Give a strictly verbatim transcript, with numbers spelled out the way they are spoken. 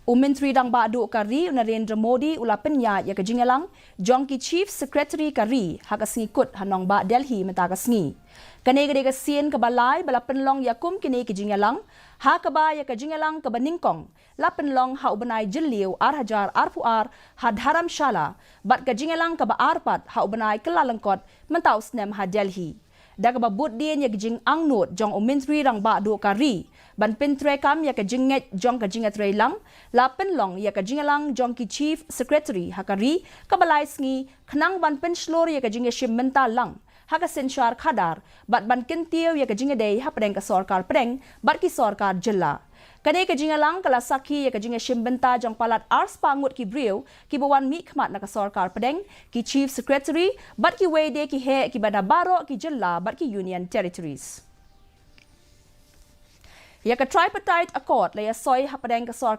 U Myntri Rangbah Duh ka ri, u Narendra Modi, u la pynïaid ïa ka jingïalang jong ki Chief Secretary ka ri ha ka sngi Kut ha nongbah Delhi mynta ka sngi. Kane ka dei ka sien kaba lai ba la pynlong ïa kum kine ki jingïalang, ha kaba ïa ka jingïalang kaba nyngkong la pynlong ha u bnai Jylliew ar hajar arphew ar ha Dharamshala, bad ka jingïalang kaba ar pat ha u bnai Kyllalyngkot mynta u snem ha Delhi. Da kaba bud dien ïa ka jingangnud jong u Myntri Rangbah Duh ka ri ban pyntreikam ïa ka jingngeit jong ka jingïatreilang, la pynlong ïa ka jingïalang jong ki Chief Secretary ha ka ri kaba lai sngi, khnang ban pynshlur ïa ka jingïashim bynta lang ha ka synshar khadar bad ban kyntiew ïa ka jingïadei hapdeng ka sorkar pdeng bad ki sorkar jylla. Kane ka jingïalang ka la sakhi ïa ka jingïashim bynta jong palat arspah ngut ki briew kiba wan mihkhmat na ka sorkar pdeng, ki Chief Secretary bad kiwei de ki heh kiba na baroh ki jylla bad ki Union Territories. Ïa ka Tripartite Accord la ïasoi hapdeng ka sorkar